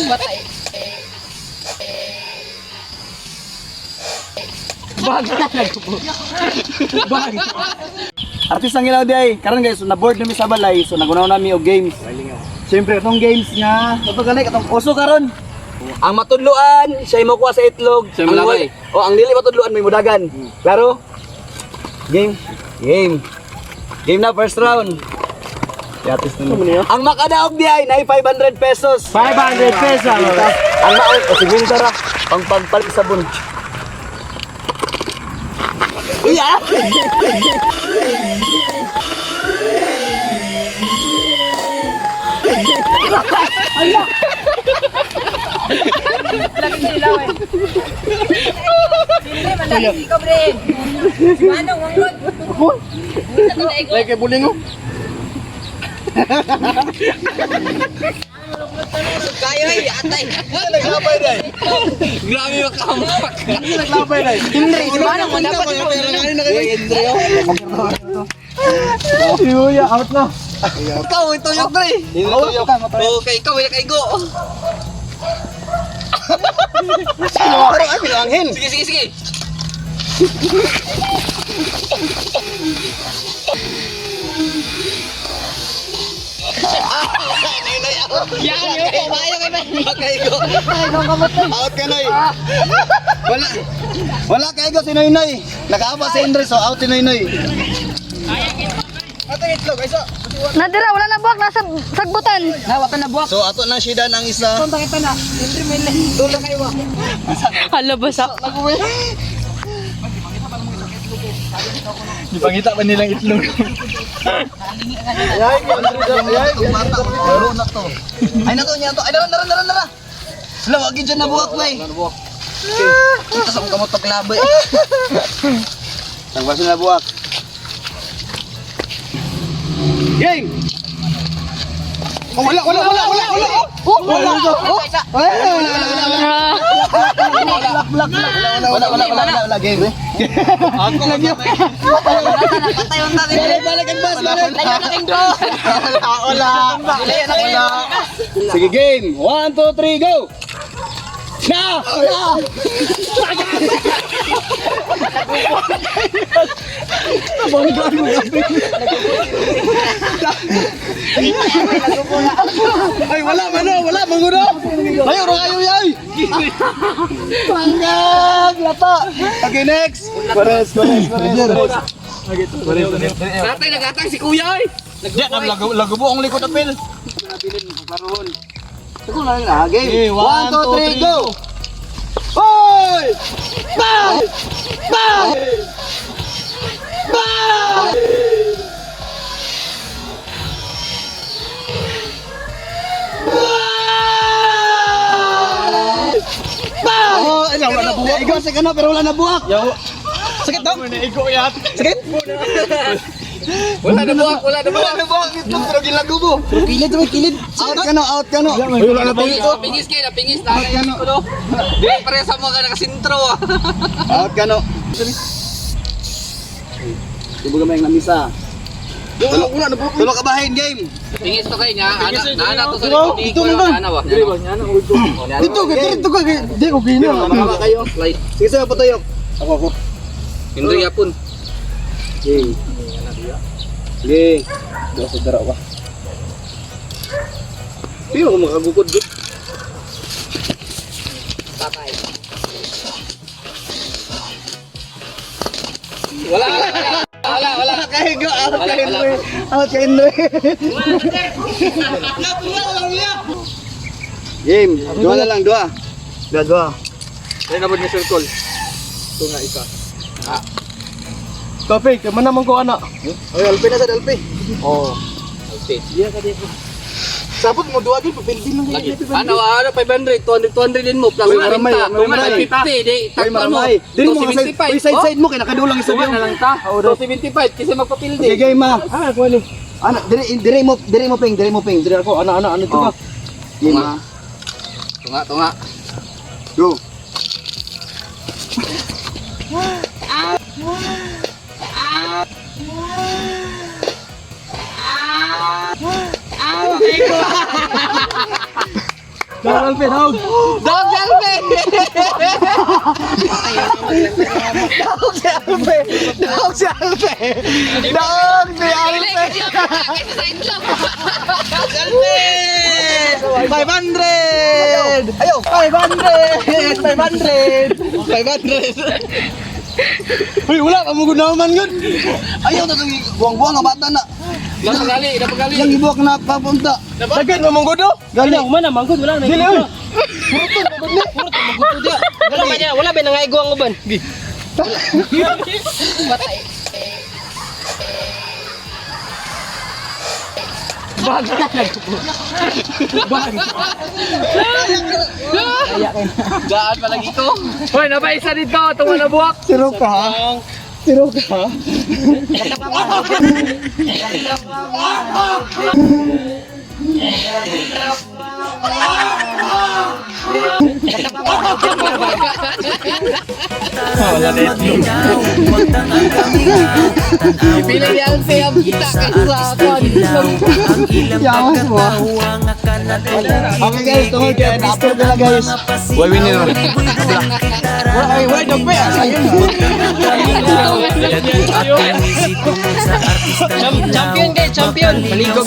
Batay. Bag. Artist ang ilaw di ay. Karon guys, na board nami sa balay, so nagunaw nami og games. Siyempre atong games nga, ato ganay katong uso karon. Ang matudloan, siya mo kuha sa itlog. Siya'y mulabay. Oh, ang dili matudloan may mudagan. Klaro? Game. Game. Game na first round. Yatis na naman. Ang makadaog di ay nay 500 pesos. 500 pesos. Ang maol, o sige tara. Ang pagpalit sa sabon. Uy, ah! Lagi sa ilaw eh. Hindi, malaki ikaw, bre. Ano, wanggod? Like kay buling oh. Kayo ay, atay. Naglabay dai. Grabe yung kampak. Naglabay dai. Hindi, si Manong, mo dapat ikaw. Yuya, out na. Ikaw ito yung pre. Okay, ikaw wala kay go. Pero ay, bilangin. Sige, sige, sige. Yan, yun po, maayo kay Bay. Okay, go. Out ka, Noy. Wala. Wala kay go si Noy Noy. Nakaapa si Andre, so out si Noy Noy. Nadira, wala na buwak, nasa sagbutan. So ato na siya ang isa. Hala, basa. Gipangita pa nilang itlog. Ay, Laro na to. Ay na to niya to. Ay naron naron naron nara. Sila wag dyan na buwak na eh. Kita sa kamot paglaboy. Tangwasin na buwak. Game. Oh, wala wala wala wala wala. Oh, wala. Oh, wala wala wala wala. Black black wala wala wala wala wala game. Ako lagi. Balik balik ang bus balik. Wala wala. Wala. Sige game. 1 2 3 go. Na! Na! Ay wala man oh, wala manguno. Ay oro kayo yay. Panggag lata. Okay next. Pares pares pares. Tatay nagatang si kuya oy. Diyan, ang lago, lago ang likod apel. Ako na lang na game. Okay, 1 one, 2 two, 3 three, go. Hoy! Bang! Bang! Bang! Bang! Oh, ay, wala na buwak. Ikaw sa kana pero wala na buwak. Sakit daw. Naigo yat. Sakit? Wala na buwak, wala na Wala buwak. na buwak ito pero gilago mo. Kilid, may kilid. Out ka no, out ka no. Ay, wala na Napingis, napingis kayo, napingis na. Ano? Di, pareho sa mga nakasintro ah. Out ka no. Tubo gamay ang lamisa. Wala na buwak. Tulo ka bahin game. Pingis to kay nga, ana, ana to sa likod. Ito na ba? Ana ba? Dito, dito ka. Di ko gina. Makaka kayo. Slide. Sige sige patuyok. Ako ako. Hindi yapon. Game. Sige. Dara sa dara ka. Pero ako makagukod gud. Wala, wala, wala, wala. Kahigo, out Wala, kay wala. Indre. Out kay Indre. Game. Dua na lang, dua. Dua, dua. Ay, nabod ni circle. Ito nga isa. Kape, kaya man naman ko ana. Oy, Alpe na sa Alpe. Oh. Okay. Sabot mo dua gid papildin lang Lagi. Ano, ano, 500, 200, 200 din mo, plus Uy, maramay, maramay. 50, di, Oy, takpan mo. maramay. Dili mo nga side, 275. oy, side side mo kay nakadulang isa Tunga na lang ta. 275, kasi magpapildi. Okay, game ma. Ah, kuha ni. Ana, dire mo ping, dire mo ping. Diri ako, ana, ana, ana, ito Oh. ka. Game ma. Tunga, tunga. Go. Daog Alpe, daog. Dog si Alpe! Dog si Alpe! Dog si Alpe! Dog si Alpe! Alpe! 500! Ayo, 500! 500! 500! Uy, wala ka mo gunaman yun. Ayaw na itong buwang-buwang nga bata na. Napagali, napagali. Yang ibuwak na papunta. Daghan mo mong gudo. Gali. Wala manggod, wala na. Dili oy. Wala ba niya? Wala ba nangaigo ang uban? Daan palagi ko. Hoy, napaisa dito, tungo na buwak. Siro ka. Siro ka. Pili ni Alpe ang kita kaysa sa Yamas mo. Okay guys, tungod kay na-upload na lang guys. Why winner? Wala kay wala dog pa. Ayun. Champion guys, champion. Maligog.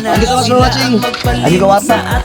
Thank you so much for watching. Agi ko WhatsApp.